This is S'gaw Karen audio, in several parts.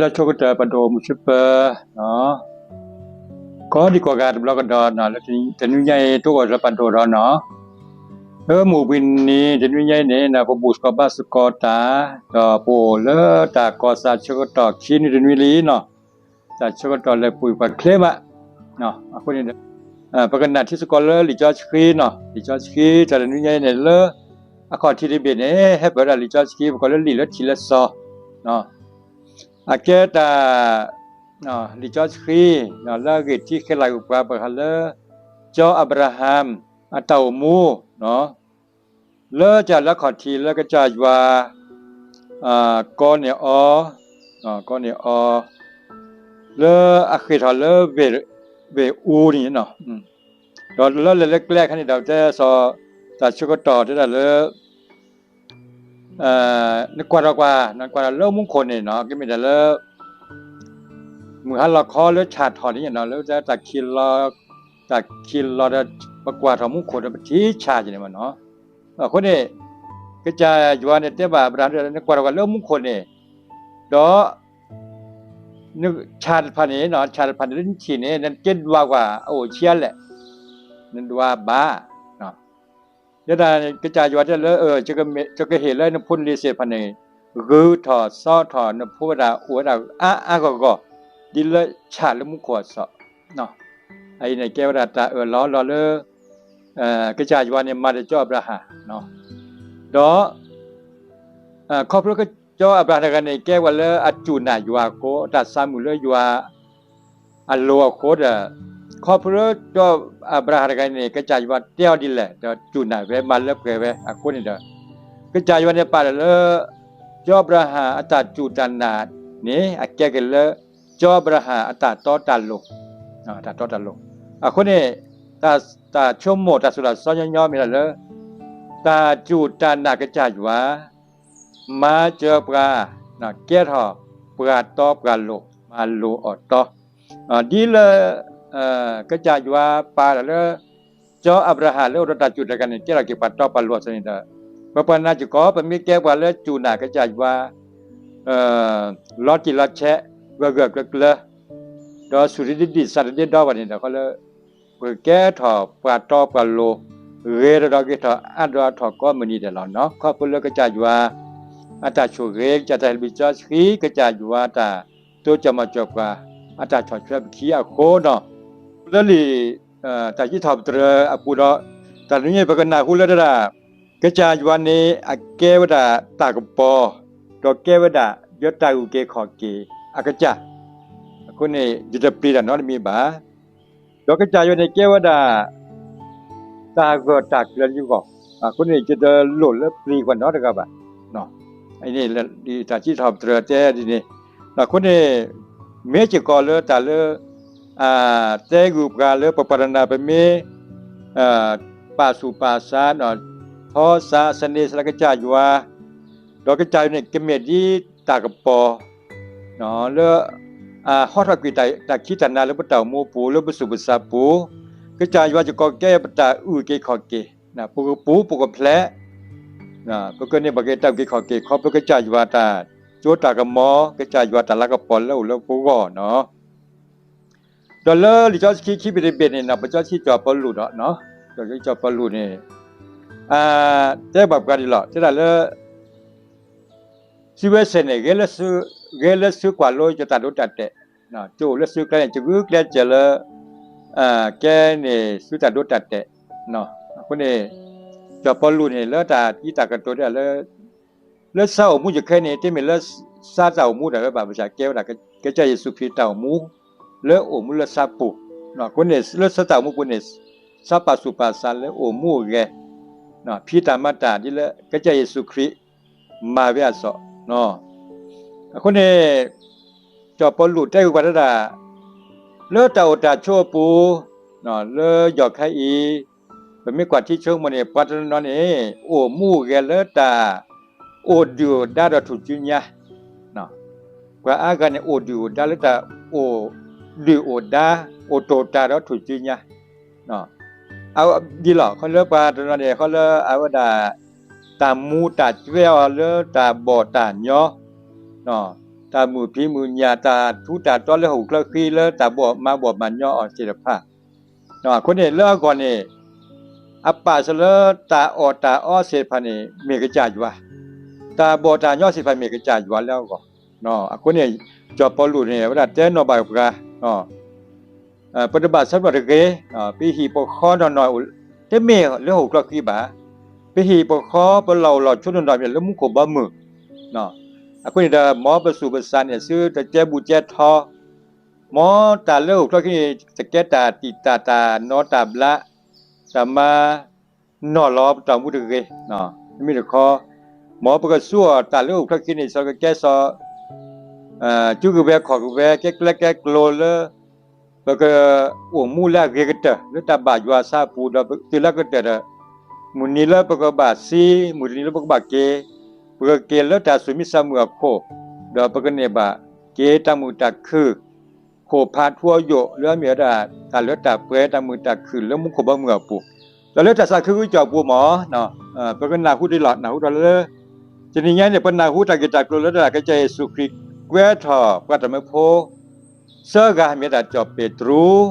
တၢ်ဆိကတၢၢ်ပဒိၣ်မုၢ်ဆ့ပၢၤနီၤ, ကိးဒံကိးဂၤတဘျီကဒီးနီၤ, လၢတနွံညါအံၤ တအိၣ်လၢပဒိၣ်ဒီးနီၤ, လၢမုၢ်ဘှံးနံၤတနွံညါအံၤန့ၣ်နီၤ, ပဘူၣ်စ့ၢ်ကီးဘါစ့ၢ်ကီးတၢ်, ဒီးပအိၣ်လၢတၢ်ကီၢ်စၢ်ဆၢကတီၢ်ခံနွံတနွံလံနီၤ, တၢ်ဆၢကတီၢ်လဲၤပှ့ၤပှၤချ့မး, အဃိန့ၣ်ဒီး ပကနၣ်ထံစ့ၢ်ကီးလၢလံာ်စီဆှံနီၤ, လံာ်စီဆှံတၢ်တနွံညါအံၤန့ၣ် လၢအခီၣ်ထံးတဘ့ၣ်န့ၣ် ဟဲပၢၢ်ဝဲဒၣ်လံာ်စီဆှံ ပကိးလၢလံာ်လၢထံးလၢစီၤ အကဲတၢ် လံာ်စီဆှံ လၢအဂ့ၢ်ထံဃဲၤလၤက့ၤပှၤဘၣ်ဃးလၢ ကၠီအၤဘြၤဟၣ် အတၢ်အိၣ်မူ လၢကလၢခီၣ်ထံးလၢကစၢ်ယွၤ ကိးန့ၢ်အီၤ ကိးန့ၢ်အီၤ လၢအဃ့ၢ်ထီၣ်လၢ ဝ့ၢ်အူန့ၣ်နီၤ, ဒီးလၢလဲၤလၢကျဲအခါန့ၣ်ဒီး တဲစီၤ တၢ်ဆၢကတီၢ်တဲဒၣ်လၢ နကွၢ်ထီၣ်ကွၢ် နကွၢ်ထီၣ်လၢမူခိၣ်န့ၣ်နီၤ, ကမ့ၢ်တၢ်လၢ မုၢ်ဟါလီၤခီလၢဆၣ်ထီၣ်န့ၣ်နီၤ, လၢတၢ်ခံးလီၤ တၢ်ခံးလီၤဒီး ပကွၢ်ထီၣ်မူခိၣ်ဒီးပထံၣ်ဆၣ်က့ၤန့ၣ်မ့ၢ်နီၤ, အဃိန့ၣ် ကစၢ်ယွၤန့ၣ်တဲဘၣ်အၤဘြၤဟၣ် နကွၢ်ထီၣ်ကွၢ်လၢမူခိၣ်န့ၣ်, ဒီး ဆၣ်တဖၣ်န့ၣ်နီၤ, ဆၣ်တဖၣ်န့ၣ်လၢနထံၣ်န့ၣ် နကဒွးကွၢ်အအိၣ်ဆံးအါလဲၣ်, နဒွးဘၣ် ယဲဒၣ်ကစၢ်ယွၤတဲလၢ ကဟ့ၣ်လၢနဖိနလံၤသ့ၣ်တဖၣ်န့ၣ် ဂုာ်ထီၣ်စီထီၣ်နဖိဝဲဒၣ်အိၣ်ဝဲဒၣ်အါအါဂီၢ်ဂီၢ် ဒ်လၢဆၣ်လၢမူခိၣ်အသိး, အအံၤန့ၣ်ကဲဝဲဒၣ်တၢ်အၢၣ်လီၤလီၤလၢ ကစၢ်ယွၤန့ၣ်မၤဒီးကၠီအၤဘြၤဟၣ်, ဒီး ခီဖျိကၠီအၤဘြၤဟၣ်တဂၤန့ၣ် ကဲဝဲလၢအစူၢ်နာ်ယွၤအဃိ တၢ်သးမုာ်လၢယွၤ အလိၤအဃိဒီး ခီဖျိကၠီအၤဘြၤဟၣ်တဂၤန့ၣ် ကစၢ်ယွၤတဲအီၤဒ်လဲၣ် ဒီးစူၢ်နာ်ဝဲမၤလၢပှဲၤဝဲအဃိန့ၣ်ဒီး ကစၢ်ယွၤန့ၣ်ပာ်လၢ ကၠီအၤဘြၤဟၣ်အတၢ်စူၢ်တၢ်နာ်န့ၣ် အကဲက့ၤလၢ ကၠီအၤဘြၤဟၣ်အတၢ်တီတၢ်လိၤ, တၢ်တီတၢ်လိၤ, အဃိန့ၣ် တၢ်ဆိကမိၣ်တၢ်သိၣ်တၢ်သီညီညီမ့ၢ်ဒၣ်လၢ တၢ်စူၢ်တၢ်နာ်ကစၢ်ယွၤ မၤစၢၤပှၤ ကဲထီၣ်ပှၤတီပှၤလိၤ မၤလိၤအီၤတီ, ဒ်လၢ ကစၢ်ယွၤပာ်လၢ ကၠီအၤဘြၤဟၣ်လၢအိၣ်ဒီးတၢ်စူၢ်တၢ်နာ်န့ၣ် ကဲထီၣ်က့ၤပှၤတီပှၤလိၤအသိးန့ၣ်ဒီး ပပှၤနာ်က့ၤကီး ပမ့ၢ်ကဲပှၤလၢစူၢ်နာ်ကစၢ်ယွၤ လီၤတံၢ်လီၤဆဲး ဂၢၢ်ဂၢၢ်ကျၢၤကျၢၤ ဒီးစူၢ်တဒ့ဒံၣ်သးတဒ့ဒီဘၣ်န့ၣ်ဒီး ခီလၢ ပကကဲထီၣ်ပှၤတီပှၤလိၤ ဂ့ၤဒီးဒီးဂ့ၤထီၣ်အါဒီးအါထီၣ်ကိးမုၢ်နံၤဒဲးလီၤနီၤ. ခီဖျိလၢကစၢ်ယွၤ အတၢ်ဆိၣ်ဂ့ၤ ကစၢ်တၢ်ဟ့ၣ်ဘျုးစီဆှံ ကစၢ်ယွၤတၢ်တိစၢၤမၤစၢၤပှၤ အတၢ်ဆီၣ်ထွဲပခံအဃိနီၤ. လၢလံာ် တၢ်စံးထီၣ်ပတြၢၤအပူၤဒီး တၢ်တနွံအံၤ ပကနၢ်ဟူလၢတၢ် ကစၢ်ယွၤန့ၣ် အကဲဝဲဒၣ်တၢ်ကပီၤ ဒီးကဲဝဲဒၣ် ယတၢ်အုၣ်က့ၤခီၣ်က့ၤအကစၢ်, အဃိန့ၣ် ယတပျံၤတၢ်နီတမံၤဘၣ်. ဒီးကစၢ်ယွၤန့ၣ်ကဲဝဲဒၣ် တၢ်ဂၢၢ်တၢ်ကျၢၤလၢယဂီၢ်, အဃိန့ၣ် ယတလိၣ်လၢပျံၤပှၤနီတဂၤဘၣ်. အန့ၣ် တၢ်စံးထီၣ်ပတြၢၤတဲဒ်န့ၣ်, အဃိန့ၣ် မ့ၢ်စ့ၢ်ကီးလၢတၢ်လၢ တဲဂုာ်ပှၤလၢပပှၤတနၤ ပမ့ၢ် ပာ်ဆူၣ်ပာ်ဆါ ထီသးသန့ၤသးလၢကစၢ်ယွၤ, ဒီးကစၢ်ယွၤန့ၣ် ကမ့ၢ်ဒ်တၢ်ကပီၤ လၢ ဟီထီၣ်ကွံာ်တၢ်ခံးတၢ်နၤလၢပတၢ်အိၣ်မူအပူၤ လၢပသူၣ်ပသးပူၤ, ကစၢ်ယွၤစ့ၢ်ကီးကဲပတၢ်အုၣ်က့ၤခီၣ်က့ၤ ပကပူၤပကဖျဲး, ပကန့ၢ်ဘၣ်က့ၤတၢ်အုၣ်က့ၤခီၣ်က့ၤ ခီဖျိကစၢ်ယွၤတၢ်စိတၢ်ကမီၤ ကစၢ်ယွၤတၢ်လၤကပီၤလၢအိၣ်လၢပဂီၢ်နီၤ. ဒီးလၢလံာ်စီဆှံခံဘ့ၣ်တဘ့ၣ်န့ၣ်နီၤ ပစီဆှံစီၤပီလူးဒီး စီၤပီလူးန့ၣ် တဲဘၣ်ပှၤဒ်လီၤ တဲဒၣ်လၢ သုဝဲသ့ၣ်န့ၣ် ဂဲၤလၢသုကွၢ်လိယတၢ်ဒိတၢ်တဲာ်, ကအိၣ်လၢသုကျဲန့ၣ် ကဂုာ်ကျဲးစၢးလၢ ကဲန့ၢ်သုတၢ်ဒိတၢ်တဲာ်, အဃိန့ၣ် စီၤပီလူးန့ၣ် လၢတၢ်တံၤတၢ်ကတိၤဒၣ်လၢ လၢသးအိၣ်မူယခဲအံၤန့ၣ် တမ့ၢ်လၢသးတၢ်အိၣ်မူဒၣ်ဝဲဘၣ် ဘၣ်ဆၣ်ကဲဝဲဒၣ် ကစၢ်ယ့ၣ်ၡူးခရံာ်တၢ်အိၣ်မူ လၢအိၣ်မူလၢသးပူၤ, အဃိန့ၣ် လၢသးတၢ်အိၣ်မူပူၤန့ၣ် သးပာ်ဆူၣ်ပာ်သးလၢအိၣ်မူအိၣ်ဂဲၤ, ဖံးတၢ်မၤတၢ်ဒ်လၢကစၢ်ယ့ၣ်ၡူးခရံာ် မၤဝဲအသိး, အဃိန့ၣ် စီၤပီလူးတဲဃုာ်ပှၤတဲဒၣ် လၢတၢ်အိၣ်တၢ်ဆိးအပူၤ လၢယီၢ်ခါအံၤ ပမ့ၢ်ကွၢ်ထံဆိကမိၣ်န့ၣ် ပှၤတနီၤနီၤန့ၣ် အိၣ်မူအိၣ်ဂဲၤလၢတၢ် အိၣ်ဒုၣ်အိၣ်ဒါဒီးထူၣ်စုညါ, ပှၤအါဂၤန့ၣ် အိၣ်ဒုၣ်အိၣ်ဒါလၢတၢ်အိၣ်ဒုၣ်အိၣ်ဒါ အိၣ်တိၢ်တၢ်ဒီးထူၣ်စုညါ ဒ်လီၤ ခီလၢပှၤတနီၤန့ၣ် ခီလၢအဝဲဒၣ် တၢ်မူတၢ်စဲအီၤလၢတၢ်ဘီၣ်တၢ်ညီ, တၢ်မုာ်ဖံးမုာ်ညၣ် တၢ်ထူးတၢ်တီလၢဟီၣ်ခိၣ်ချၢဃံ လၢတၢ်ဘီၣ်မၤဘီၣ်မၤညီအီၤသ့ၣ်တဖၣ်, အဃိန့ၣ် လၢအဂီၢ်န့ၣ် အပာ်စၢၤလၢတၢ်အီၣ်တၢ်အီသ့ၣ်တဖၣ်န့ၣ် မ့ၢ်ကစၢ်ယွၤ, တၢ်ဘီၣ်တၢ်ညီသ့ၣ်တဖၣ်မ့ၢ်ကစၢ်ယွၤလၢအဂီၢ်, အဃိန့ၣ် စီၤပီလူးန့ၣ် အဝဲဒၣ်တဲနီၣ်ဘၣ်ပှၤ ပတဘၣ်ဆၢကတီၢ်တဂ့ၤ, ပဟံၣ်ပဃီနီၢ်နီၢ် တမ့ၢ်လၢဟီၣ်ခိၣ်ချၢဃံဘၣ်, ပဟံၣ်ပဃီပလီၢ်အိၣ်လီၢ်ဆိးနီၢ်နီၢ်မ့ၢ်လၢမူခိၣ်ဘီမုၢ်, အဃိန့ၣ်ဒီး မ်ပသူၣ်ပသးန့ၣ် ဆူတကဲဘူးကဲထီ, မ်တၢ်လၢဟီၣ်ခိၣ်ချၢဃံန့ၣ် တကဲတၢ်တံာ်တာ်တၢ်နီတၢ်ဘျး, တၢ်မၤ နီၢ်လီၤပတၢ်မူတဂ့ၤ, မ့မ့ၢ်တခီ, မ်ပကဆူအီၣ်တၢ်လၢဟီၣ်ခိၣ်ချၢဃံန့ၣ် စီၤကကဲစီၤ စုကဝဲၤခီၣ်ကဝဲၤ ကဲကျဲကဲကျိၤလၢ ပကအိၣ်မူလၢအဂ့ၤကတၢၢ် လၢတၢ်ဘၣ်ယွၤအဆၢအပူၤ ဒီးပတုၤလၢကတၢၢ်ဒီး မုၢ်နံၤလၢပကဘၣ်သံ မုၢ်နံၤလၢပကဘၣ်က့ၤ, ပကက့ၤလၢတၢ်သူၣ်မံသးမုာ်အခိၣ်, ဒီးပကန့ၢ်ဘၣ်က့ၤတၢ်မုာ်တၢ်ခုၣ် ခိၣ်ဖးထူအယိာ် လၢအမ့ၢ်ဝဲဒၣ် တၢ်လၢတၢ်ပှဲၤတၢ်မုာ်တၢ်ခုၣ်လၢမူခိၣ်ဘီမုၢ်အပူၤ, ဒီးလၢတၢ်သးခုကစီၣ်အပူၤမ့ၢ် ပကနၢ်ဟူဒ်လီၤ နၢ်ဟူထီၣ်လၢ တနံၤညါန့ၣ် ပနၢ်ဟူတၢ်ဂ့ၢ်တၢ်ကျိၤလၢဒၣ် ကစၢ်ယ့ၣ်ၡူးခရံာ် ကွဲထီၣ်ပှၤတၢ်မၢဖိ သၢဂၤမ့ၢ်ဒၣ် စီၤပ့းတရူး,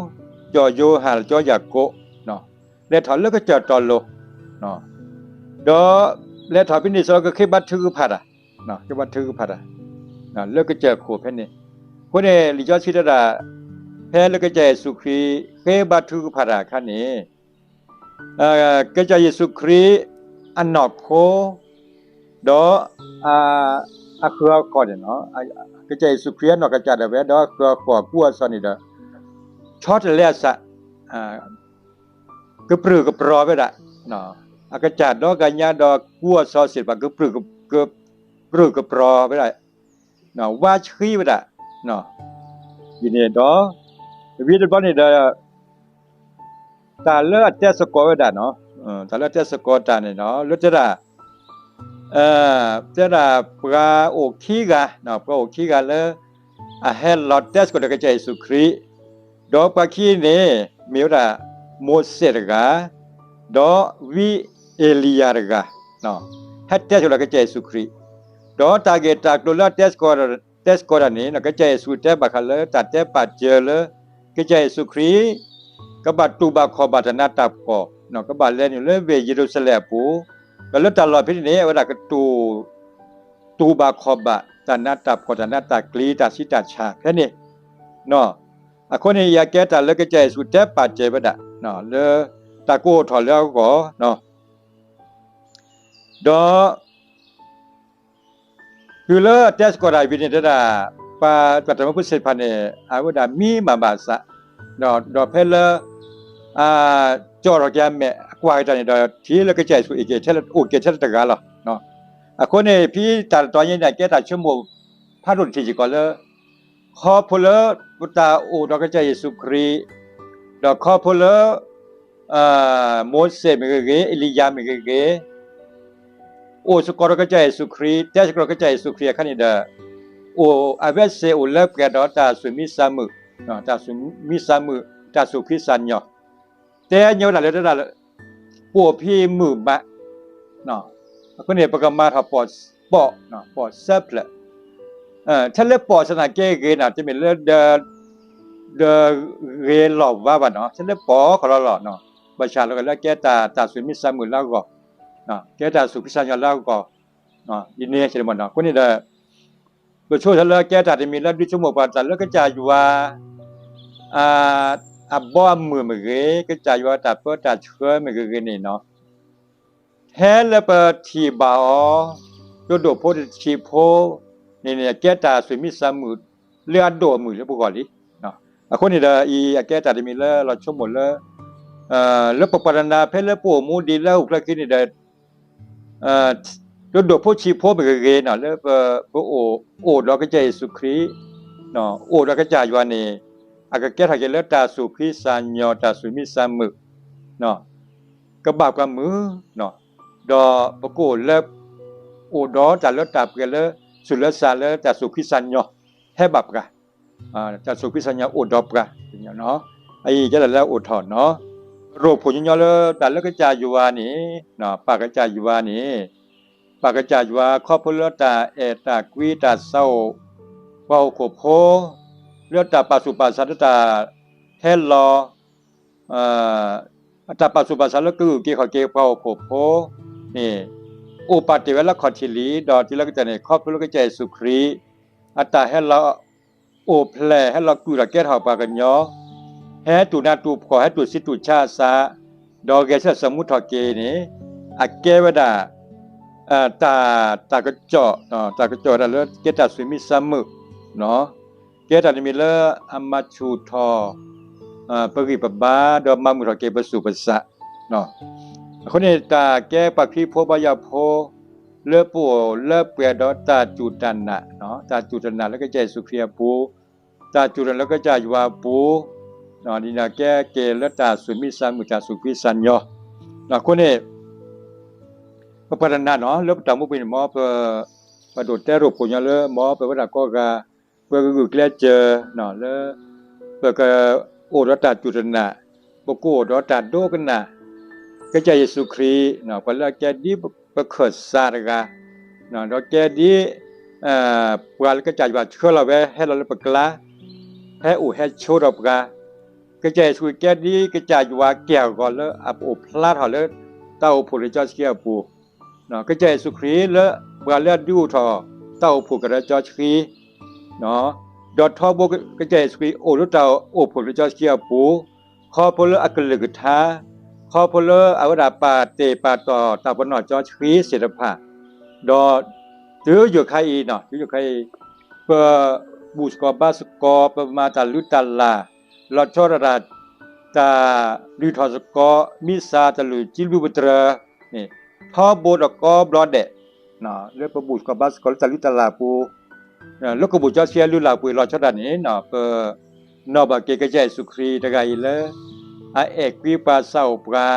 စီၤယိၤဟၣ် စီၤယၤကိာ်, လဲၤထီၣ်လၢကစၢၢ်တီၤလိၤ, ဒီးလဲၤထီၣ်ဖဲန့ၣ် စီၤကဃ့ဘါထုကဖၣ်တၢ်, ဃ့ဘါထုကဖၣ်တၢ် လၢကစၢၢ်ခိၣ်ဖဲန့ၣ်, အဃိန့ၣ် လံာ်စီဆှံတဲဒၣ် ဖဲလၢကစၢ်ယ့ၣ်ၡူးခရံာ် ဃ့ဘါထုကဖၣ်တၢ်အခါန့ၣ် ကစၢ်ယ့ၣ်ၡူးခရံာ် အနီၢ်ခိ ဒီး အဃၢၤအဃီၣ်န့ၣ် ကစၢ်ယ့ၣ်ၡူးခရံာ်အနီၢ်ကစၢ်ဒၣ်ဝဲ ဒီးအဃၢၤအဃီၣ်အကူအီၤအသီန့ၣ်ဒီး ဆီတလဲအသး ကပြုၢ်ကပြီၤဝဲဒၣ် အကစၢ်ဒီကညးဒီးကူအီၤအသီသ့ၣ်တဖၣ် ကပြုၢ်ကပြီၤဝဲဒၣ် ဝါဆှံဝဲဒၣ် ဒ်န့ၣ်ဒီး တဘျီတဘျီန့ၣ်ဒီး တၢ်လၢအတဲသကိးဝဲဒၣ် တၢ်လၢအတဲသကိးတၢ်န့ၣ် လၢတဲဒၣ် တဲဒၣ်ပှၤအိၣ်ခံဂၤ ပှၤအိၣ်ခံဂၤလၢ အဟဲလီၤတဲသကိးဒီးကစၢ်ယ့ၣ်ၡူးခရံာ်, ဒီးပှၤခံန့ၣ် မ့ၢ်ဝဲဒၣ် မိၤၡ့တဂၤ, ဒီးဝံအ့လံယၤတဂၤ ဟဲတဲသကိးဒီးကစၢ်ယ့ၣ်ၡူးခရံာ်, ဒီးတၢ်ဂ့ၢ်တၢ်ကျိၤလၢအတဲသကိး တဲသကိးတၢ်န့ၣ် ကစၢ်ယ့ၣ်ၡူးတဲဘၣ်ဃးလၢတၢ်တဲပာ်စၢၤလၢ ကစၢ်ယ့ၣ်ၡူးခရံာ် ကဘၣ်တူၢ်ဘၣ်ခီၣ်ဘၣ်တၢ်နးတၢ်ဖှီၣ်, ကဘၣ်လဲၤနုာ်လၢဝ့ၢ်ယရူၤၡလ့ၣ်အပူၤ, ဒီးလၢတၢ်လီၢ်ဖဲန့ၣ်န့ၣ် အဝဲဒၣ်ကတူၢ် တူၢ်ဘၣ်ခီၣ်ဘၣ် တၢ်နးတၢ်ဖှီၣ် တၢ်နးတၢ်ကျံၤ တၢ်ဆံးတၢ်ဆါဖဲန့ၣ်, အဃိန့ၣ် ယကဲတၢ်လၢကစၢ်ယ့ၣ်ၡူးတဲပာ်စၢၤဝဲဒၣ် လၢတၢ်ကအိၣ်ထီၣ်လၢအဂီၢ်, ဒီး တုၤလၢအတဲသကိးတၢ်ဖဲန့ၣ်တဲဒၣ် ပှၤတၢ်မၢဖိသ့ၣ်တဖၣ်န့ၣ် အဝဲဒၣ်မံမၤဘၣ်အသး, ဒီးဖဲလၢ ကၠီၣ်ထီၣ်က့ၤအမဲာ် အကွၢ်က့ၤတၢ်န့ၣ်ဒီး ထံၣ်လၢကစၢ်ယ့ၣ်ၡူး အိၣ်က့ၤထဲလၢတဂၤလီၤ. အဃိန့ၣ် ဖဲတၢ်တတီၤညါန့ၣ် အကဲတၢ်ဆိကမိၣ်ဖးဒိၣ်တထံၣ်စ့ၢ်ကီးလၢ ခီဖျိလၢပတၢ်အိၣ်ဒီးကစၢ်ယ့ၣ်ၡူးခရံာ်, ဒီးခီဖျိလၢ မိၤၡ့မ့ၢ်ဂ့ၤဂ့ၤ, အ့လံယၤမ့ၢ်ဂ့ၤဂ့ၤ, အိၣ်သကိးဒီးကစၢ်ယ့ၣ်ၡူးခရံာ်, တဲသကိးဒီးကစၢ်ယ့ၣ်ၡူးခရံာ်အခါန့ၣ်ဒီး အိၣ်အဝဲသ့ၣ်အိၣ်လၢပှဲၤဒီးတၢ်သူၣ်မံသးမုာ်, တၢ်သူၣ်မံသးမုာ်, တၢ်သူၣ်ဖှံသးညီ, တဲညီဝဲဒၣ်လၢတဲဒၣ် ပအိၣ်ဖဲမုာ်မး, အဃိန့ၣ် ပကမၤထီၣ်ပိာ်, ပိာ်, ပိာ်သၢဖျၢၣ်, ထဲလၢပိာ်သနာ်က့ဂ့ၤန့ၣ် တမ့ၢ်လၢ ဒီးဂ့ၤလီၤဝါဘၣ်န့ၣ် ထဲလၢပိာ်ခီလီၤလီၤ, ဘၣ်ဆၣ်လီၤကလၢကဲတၢ်သူၣ်မံသးမုာ်လၢအဂီၢ်, ကဲတၢ်သူၣ်ဖှံသးညီလၢအဂီၢ်, ဒ်န့ၣ်အဃိန့ၣ်ဒီး ပဆိကမိၣ်လၢကဲတၢ်တမံၤလၢဒုးဆိကမိၣ်ပှၤတၢ်လၢကစၢ်ယွၤ အဘီအမုၢ်မ့ၢ်ဂ့ၤ, ကစၢ်ယွၤတၢ်ပၢတၢ်ဆှၢမ့ၢ်ဂ့ၤဂ့ၤန့ၣ် ထဲလၢပထံၣ်ဘၣ်အီၤ ဒိၣ်ဒိၣ်ဖိတဆံးဖိန့ၣ်န့ၣ် အကဲတၢ်သူၣ်မံသးမုာ်လၢအဒိၣ်အမုၢ်လၢပဂီၢ်လံ. အဃိန့ၣ်ဒီး အံၤအကဲတၢ်တမံၤလၢလီၤဆိကမိၣ်လၢ လၢပပှၤတနၤဖဲလၢပအိၣ်မူဒံးလၢဟီၣ်ခိၣ်ချၢဃံန့ၣ်ဒီး ဒိၣ်ဒိၣ်ဖိဆံးဖိမ့ၢ်ဂ့ၤဂ့ၤန့ၣ် လၢပအိၣ် အိၣ်ဒီးကစၢ်ယ့ၣ်ၡူးခရံာ်, အိၣ်ဒီးကစၢ်ယွၤန့ၣ် အကကဲထီၣ်က့ၤလၢတၢ်သူၣ်ဖှံသးညီ တၢ်သူၣ်မံသးမုာ် ကဘၣ်ပှၤမုာ်, ဒီးပကအိၣ်လၢ အိၣ်ဒီးတၢ်လၢတၢ်ပှဲၤလၢ သူၣ်လၢသးလၢတၢ်သူၣ်ဖှံသးညီ ဟဲဘၣ်ပှၤ, တၢ်သူၣ်ဖှံသးညီအိၣ်ဒီးပှၤ, အံၤကဲတၢ်လၢအအိၣ်ထီၣ်န့ၣ်, ရိၣ်ဖှိၣ်ညီညီလၢတၢ်လၢကစၢ်ယွၤန့ၣ် ပၢ်ကစၢ်ယွၤန့ၣ် ပၢ်ကစၢ်ယွၤခီဖျိလၢတၢ်အဲၣ်တၢ်ကွံတၢ်သးအိၣ် ပှၤဟီၣ်ခိၣ်ဖိ လၢတၢ်ပာ်ဆူၣ်ပာ်စၢၤလၢတၢ်ဟဲလီၤ အတၢ်ပာ်ဆူၣ်ပာ်စၢၤလၢကဂုာ်က့ၤခီၣ်က့ၤ ပှၤဟီၣ်ခိၣ်ဖိန့ၣ် အိၣ်ပာ်တ့ၢ်ဝဲလၢခီၣ်ထံးလံဒီးတုၤလၢကတၢၢ်န့ၣ် ခီဖျိလၢကစၢ်ယ့ၣ်ၡူးခရံာ် အတၢ်ဟဲလီၤအိၣ်ဖျဲၣ် ဟဲလီၤကွံာ်ထီၣ်ကဲထီၣ်ပှၤကညီ ဟဲတူၢ်နးတူၢ်ဖှီၣ် ဟဲတူၢ်ဆံးတူၢ်ဆါအသး ဒီးဂဲၤဆၢထၢၣ်မူထီၣ်က့ၤန့ၣ် အကဲဝဲဒၣ် တၢ် တၢ်ကစီၣ် တၢ်ကစီၣ်ဝဲဒၣ်လၢကဲတၢ်ဆူၣ်မံဆါမုၣ် ကဲတၢ်တမံၤလၢအမၤဆူၣ်ထီၣ် ပဂံၢ်ပဘါ ဒီးမၤမုာ်ထီၣ်က့ၤပဆူၣ်ပဆး အဃိန့ၣ် တၢ်ကဲပှၤခရံာ်ဖိဘါယွၤဖိ လၢပအိၣ်လၢပှဲၤဒီးတၢ်စူၢ်တၢ်နာ် တၢ်စူၢ်တၢ်နာ်လၢကစၢ်ယ့ၣ်ၡူးခရံာ်အပူၤ တၢ်စူၢ်တၢ်နာ်လၢကစၢ်ယွၤအပူၤ ဒ်န့ၣ်ကဲက့ၤလၢတၢ်ဆူၣ်မံဆါမုၣ် တၢ်သူၣ်ဖှံသးညီ အဃိန့ၣ် ပပှၤတနာ်နီၤ လၢပတၢ်အိၣ်မူပူၤန့ၣ် မ်ပ ပဒိၣ်တဲရိၣ်ဖှိၣ်ညီလၢ မ်ပဝဲဒၣ်ကိးဂၤ ပကဂုာ်ကျဲးစၢး လၢ ပကအိၣ်ဒီးတၢ်စူၢ်တၢ်နာ် ပကအိၣ်ဒီးတၢ်ဒိကနၣ် ကစၢ်ယ့ၣ်ၡူးခရံာ် ပှၤလၢအကဲဒ်ပခၢၣ်စးတဂၤ ဒီးကဲဒ် ပှၤလၢကစၢ်ယွၤဆှၢလီၤဝဲ ဟဲလီၤလၢပကျါ ဟဲအိၣ်ဟဲဆိးဒီးပှၤ ကစၢ်ယ့ၣ်ၡူးခရံာ်ကဲဒ်ကစၢ်ယွၤက့ၢ်အဂီၤလၢအအိၣ်ဖျါထီၣ်လၢ တၢ်အိၣ်ဖှိၣ်လၢကၠီဆှံအပူၤ ကစၢ်ယ့ၣ်ၡူးခရံာ်လၢ ပှၤလၢအဒုးအိၣ်ထီၣ် တၢ်အိၣ်ဖှိၣ်ကရၢကၠီဆှံ ဒီးထီဘိကစၢ်ယ့ၣ်ၡူးခရံာ်အိၣ်လၢတၢ်အိၣ်ဖှိၣ်လၢကၠီဆှံအပူၤ ခီဖျိလၢအကလုၢ်ကထါ ခီဖျိလၢအဝဲဒၣ်ပာ်တ့ၢ်ပာ်တီၢ်တၢ်ပနီၣ်ကၠီဆှံသ့ၣ်တဖၣ် ဒီးတုၤယိာ်ခါအံၤ တုၤယိာ်ခါအံၤ ပဘူၣ်သကိးဘါသကိး ပမၤတၢ်လုၢ်တၢ်လၢ် လီၤဆီဒၣ်တၢ် တၢ်လုၢ်ထီၣ်သကိး မံစၢ်တလုၢ်ကံဘျုးပတြၢၤန့ၣ် ထီဘိဒီးကိးဘျီဒဲး လၢပဘူၣ်သကိးဘါသကိးလၢတၢ်လုၢ်တၢ်လၢ်အပူၤ လၢကဘူၣ်ကၠီဆှံအလုၢ်လၢ်အပူၤအံၤ လီၤဆီဒၣ်န့ၣ် ပနီၣ်ဘၣ်က့ၤကစၢ်ယ့ၣ်ၡူးခရံာ်တဂၤအံၤလၢ အအဲၣ်ကွံပှၤဆၣ်အိၣ်ပှၤ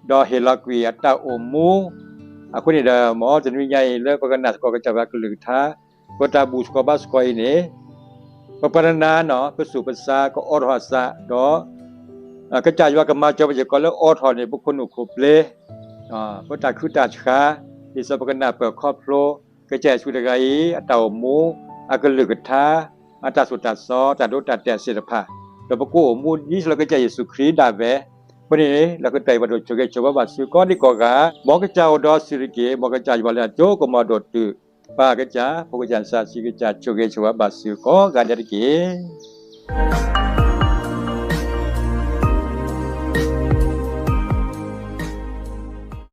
ဒီးဟ့ၣ်လီၤကွံာ်အတၢ်အိၣ်မူ အဃိန့ၣ်ဒီး မ်တနွံညါအံၤလၢပကနၣ်သကိးကစၢ်ယွၤကလုၢ်ကထါ ပတၢ်ဘူၣ်သကိးဘါသကိးအံၤန့ၣ် ပပှၤတနာ်နီၤ ပဆူၣ်ပသးကအိးထီၣ်အသး ဒီး ကစၢ်ယွၤကမၤစၢၤပှၤစ့ၢ်ကီးလၢအိးထီၣ်န့ၣ် ပခိၣ်နူာ်ခိၣ်ပျ့ၤ ပတၢ်ခုတၢ်ဆှး ဒ်သိးပကနၢ်ပၢၢ်ခီဖျိ ကစၢ်ယ့ၣ်ၡူးတဂၤအံၤ အတၢ်အိၣ်မူ အကလုၢ်ကထါ အတၢ်သိၣ်တၢ်သီ တၢ်ဒိတၢ်တဲာ်သ့ၣ်တဖၣ် ဒီးပကအိၣ်မူဒ်သိးလၢကစၢ်ယ့ၣ်ၡူးခရံာ်ဒၣ်ဝဲ အဃိန့ၣ် လၢကတၢၢ်အံၤ ပဒိၣ်ဆိၣ်ဂ့ၤဆိၣ်ဝါဘၣ်သုကိးဒံကိးဂၤ မ်ကစၢ်အိၣ်ဒီးဆံးတက့ၢ် မ်ကစၢ်ယွၤလၢအကၠိကမီၤဒိၣ်တုာ် ပၢ်ကစၢ် ဖိကစၢ် စီဆှံကစၢ် ဆိၣ်ဂ့ၤဆိၣ်ဝါဘၣ်သုကိးဂၤဒဲးတက့ၢ်.